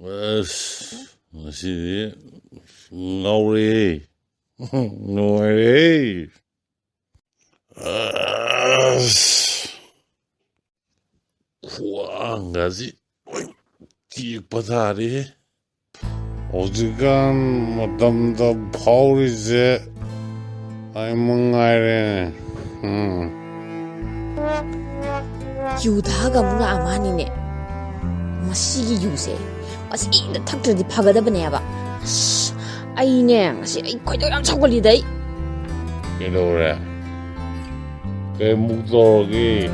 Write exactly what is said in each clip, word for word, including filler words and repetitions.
ꯑꯁ, ꯉꯁꯤꯗꯤ ꯉꯥꯎꯔꯦ꯫ ꯅꯨꯡꯉꯥꯏꯔꯦ꯫ ꯑꯁ, ꯈ꯭ꯋꯥꯡꯒꯁꯤ ꯂꯣꯏ ꯇꯦꯛꯄ ꯇꯥꯔꯦꯍꯦ꯫ ꯍꯧꯖꯤꯛꯀꯥꯟ ꯃꯇꯝꯗ ꯐꯥꯎꯔꯤꯁꯦ ꯑꯩ ꯃꯉꯥꯏꯔꯦ꯫ ꯎꯝ꯫ ꯌꯨ ꯊꯛꯑꯒ ꯑꯃꯨꯛ ꯂꯥꯛꯑ ꯃꯥꯅꯤꯅꯦ꯫ ꯃꯁꯤꯒꯤ ꯌꯨꯁꯦ ꯃꯁꯤꯗ ꯊꯛꯇ꯭ꯔꯗꯤ ꯐꯒꯗꯕꯅꯦꯕ꯫ ꯑꯁ, ꯑꯩꯅꯦ ꯉꯁꯤ ꯑꯩ ꯈꯣꯏꯗꯧ ꯌꯥꯝ ꯁꯥꯎꯒꯠꯂꯤꯗ ꯑꯩ꯫ ꯀꯩꯗꯧꯔꯦ? ꯀꯩꯃꯨꯛ ꯇꯧꯔꯒꯦ?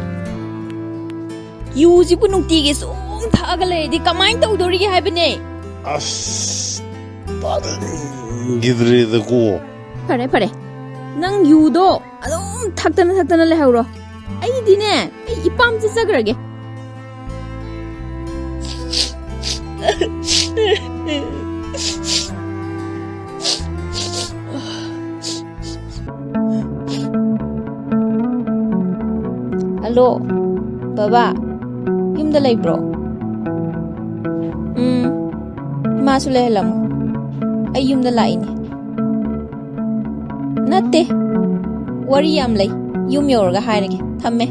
ꯌꯨꯁꯤꯕꯨ ꯅꯨꯡꯇꯤꯒꯤ ꯁꯨꯝ ꯊꯛꯑꯒ ꯂꯩꯔꯗꯤ ꯀꯃꯥꯏꯅ ꯇꯧꯗꯣꯔꯤꯒꯦ ꯍꯥꯏꯕꯅꯦ? ꯑꯁ, ꯇꯥꯅꯤꯡꯈꯤꯗ꯭ꯔꯦꯗꯀꯣ꯫ ꯐꯔꯦ, ꯐꯔꯦ꯫ ꯅꯪ ꯌꯨꯗꯣ ꯑꯗꯨꯝ ꯊꯛꯇꯅ ꯊꯛꯇꯅ ꯂꯩꯍꯧꯔꯣ꯫ ꯑꯩꯗꯤꯅꯦ, ꯑꯩ ꯏꯄꯥꯝ ꯆꯠꯆꯈ꯭ꯔꯒꯦ꯫ ꯍꯜꯂꯣ, ꯕꯕꯥ, ꯌꯨꯝꯗ ꯂꯩꯕ꯭ꯔꯣ? ꯎꯝ, ꯏꯃꯥꯁꯨ ꯂꯩꯍꯜꯂꯝꯃꯨ꯫ ꯑꯩ ꯌꯨꯝꯗ ꯂꯥꯛꯏꯅꯦ꯫ ꯅꯠꯇꯦ, ꯋꯥꯔꯤ ꯌꯥꯝ ꯂꯩ꯫ ꯌꯨꯝ ꯌꯧꯔꯒ ꯍꯥꯏꯔꯒꯦ꯫ ꯊꯝꯃꯦ꯫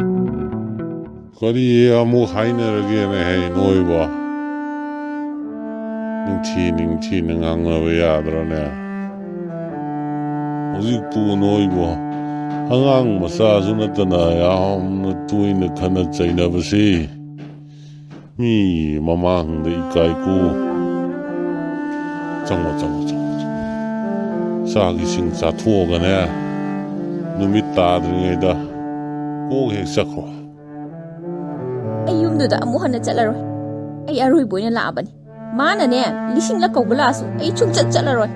ꯀꯔꯤ ꯑꯃꯨꯛ ꯍꯥꯏꯅꯔꯒꯦꯅꯦ ꯍꯦ ꯅꯣꯏꯕꯣ? ꯅꯤꯡꯊꯤ ꯅꯤꯡꯊꯤꯅ ꯉꯥꯡꯅꯕ ꯌꯥꯗ꯭ꯔꯣꯅꯦ? ꯍꯧꯖꯤꯛꯄꯨ ꯅꯣꯏꯕꯨ ꯑꯉꯥꯡ ꯃꯆꯥꯁꯨ ꯅꯠꯇꯅ ꯌꯥꯝꯅ ꯇꯣꯏꯅ ꯈꯠꯅ ꯆꯩꯅꯕꯁꯤ ꯃꯤ ꯃꯃꯥꯡꯗ ꯏꯀꯥꯏꯀꯣ꯫ ꯆꯪꯉꯣ, ꯆꯪꯉꯣ, ꯆꯪꯉꯣ, ꯆꯪꯉꯣ꯫ ꯆꯥꯛ ꯏꯁꯤꯡ ꯆꯥꯊꯣꯛꯑꯒꯅꯦ, ꯅꯨꯃꯤꯠ ꯇꯥꯗ꯭ꯔꯤꯉꯩꯗ ꯀꯣꯛ ꯍꯦꯛ ꯆꯠꯈ꯭ꯔꯣ꯫ ꯑꯩ ꯌꯨꯝꯗꯨꯗ ꯑꯃꯨꯛ ꯍꯟꯅ ꯆꯠꯂꯔꯣꯏ꯫ ꯑꯩ ꯑꯔꯣꯏꯕ ꯑꯣꯏꯅ ꯂꯥꯛꯑꯕꯅꯤ꯫ ꯃꯥꯅꯅꯦ, ꯂꯤꯁꯤꯡꯂꯛ ꯀꯧꯕ ꯂꯥꯛꯑꯁꯨ ꯑꯩ ꯁꯨꯡꯆꯠ ꯆꯠꯂꯔꯣꯏ꯫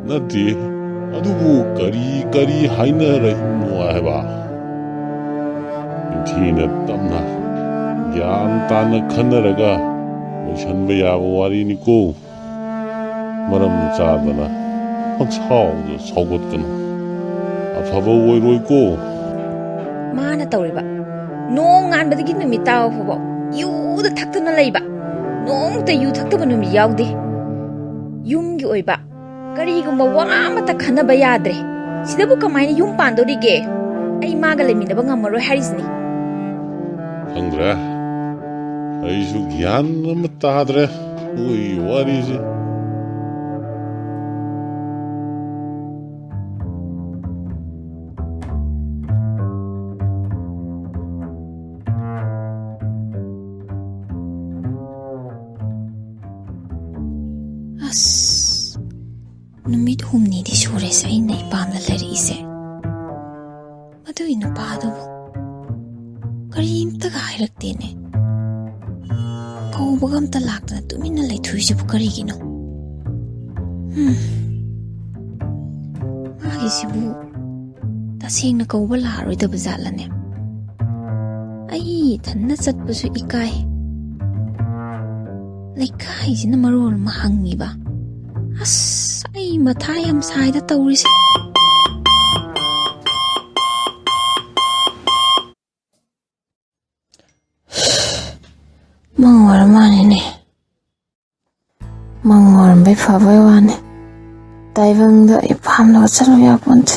ꯅꯠꯇꯦ, ꯑꯗꯨꯕꯨ ꯀꯔꯤ ꯀꯔꯤ ꯍꯥꯏꯅꯔꯛꯏꯅꯣ ꯍꯥꯏꯕ? ꯅꯤꯡꯊꯤꯅ ꯇꯞꯅ ꯒ꯭ꯌꯥꯟ ꯇꯥꯅ ꯈꯟꯅꯔꯒ ꯂꯣꯏꯁꯟꯕ ꯌꯥꯕ ꯋꯥꯔꯤꯅꯤꯀꯣ꯫ ꯃꯔꯝ ꯆꯥꯗꯅ ꯄꯪꯁꯥꯎꯗ ꯁꯥꯎꯒꯠꯀꯅꯨ꯫ ꯑꯐꯕ ꯑꯣꯏꯔꯣꯏꯀꯣ꯫ ꯃꯥꯅ ꯇꯧꯔꯤꯕ ꯅꯣꯡ ꯉꯥꯟꯕꯗꯒꯤ ꯅꯨꯃꯤꯠ ꯇꯥꯕ ꯐꯥꯎꯕ ꯌꯨꯗ ꯊꯛꯇꯨꯅ ꯂꯩꯕ꯫ ꯅꯣꯡꯃꯇ ꯌꯨ ꯊꯛꯇꯕ ꯅꯨꯃꯤꯠ ꯌꯥꯎꯗꯦ꯫ ꯌꯨꯝꯒꯤ ꯑꯣꯏꯕ ꯀꯔꯤꯒꯨꯝꯕ ꯋꯥ ꯑꯃꯠꯇ ꯈꯟꯅꯕ ꯌꯥꯗ꯭ꯔꯦ꯫ ꯁꯤꯗꯕꯨ ꯀꯃꯥꯏꯅ ꯌꯨꯝ ꯄꯥꯟꯗꯣꯔꯤꯒꯦ? ꯑꯩ ꯃꯥꯒ ꯂꯩꯃꯤꯟꯅꯕ ꯉꯝꯃꯔꯣꯏ ꯍꯥꯏꯔꯤꯁꯤꯅꯤ꯫ ꯈꯪꯗ꯭ꯔꯦ, ꯑꯩꯁꯨ ꯒ꯭ꯌꯥꯟ ꯑꯃ ꯇꯥꯗ꯭ꯔꯦ ꯃꯣꯏꯒꯤ ꯋꯥꯔꯤꯁꯦ꯫ ꯑꯁ, ꯅꯨꯃꯤꯠ ꯍꯨꯝꯅꯤꯗꯤ ꯁꯨꯔꯦꯁꯦ ꯑꯩꯅ ꯏꯄꯥꯝꯗ ꯂꯩꯔꯛꯏꯁꯦ꯫ ꯃꯗꯨꯒꯤ ꯅꯨꯄꯥꯗꯨꯕꯨ ꯀꯔꯤꯝꯇꯒ ꯍꯥꯏꯔꯛꯇꯦꯅꯦ꯫ ꯀꯧꯕꯒ ꯑꯝꯇ ꯂꯥꯛꯇꯅ ꯇꯨꯃꯤꯟꯅ ꯂꯩꯊꯣꯛꯏꯁꯤꯕꯨ ꯀꯔꯤꯒꯤꯅꯣ? ꯍꯨꯝ꯫ ꯃꯥꯒꯤꯁꯤꯕꯨ ꯇꯁꯦꯡꯅ ꯀꯧꯕ ꯂꯥꯛꯑꯔꯣꯏꯗꯕ ꯖꯥꯠꯂꯅꯦ? ꯑꯩ ꯏꯊꯟꯅ ꯆꯠꯄꯁꯨ ꯏꯀꯥꯏ꯫ ꯂꯩꯀꯥꯏꯁꯤꯅ ꯃꯔꯣꯜ ꯑꯃ ꯍꯪꯉꯤꯕ꯫ ꯑꯁ, ꯑꯩ ꯃꯊꯥ ꯌꯥꯝ ꯁꯥꯏꯗ ꯇꯧꯔꯤꯁꯦ꯫ ꯃꯪ ꯑꯣꯏꯔ ꯃꯥꯜꯂꯦꯅꯦ꯫ ꯃꯪ ꯑꯣꯏꯔꯝꯕꯩ ꯐꯕꯩ ꯋꯥꯅꯤ꯫ ꯇꯥꯏꯕꯪꯗ ꯑꯩ ꯐꯥꯝꯗꯒ ꯆꯠꯂꯨ ꯌꯥꯄꯣꯟꯇꯦ꯫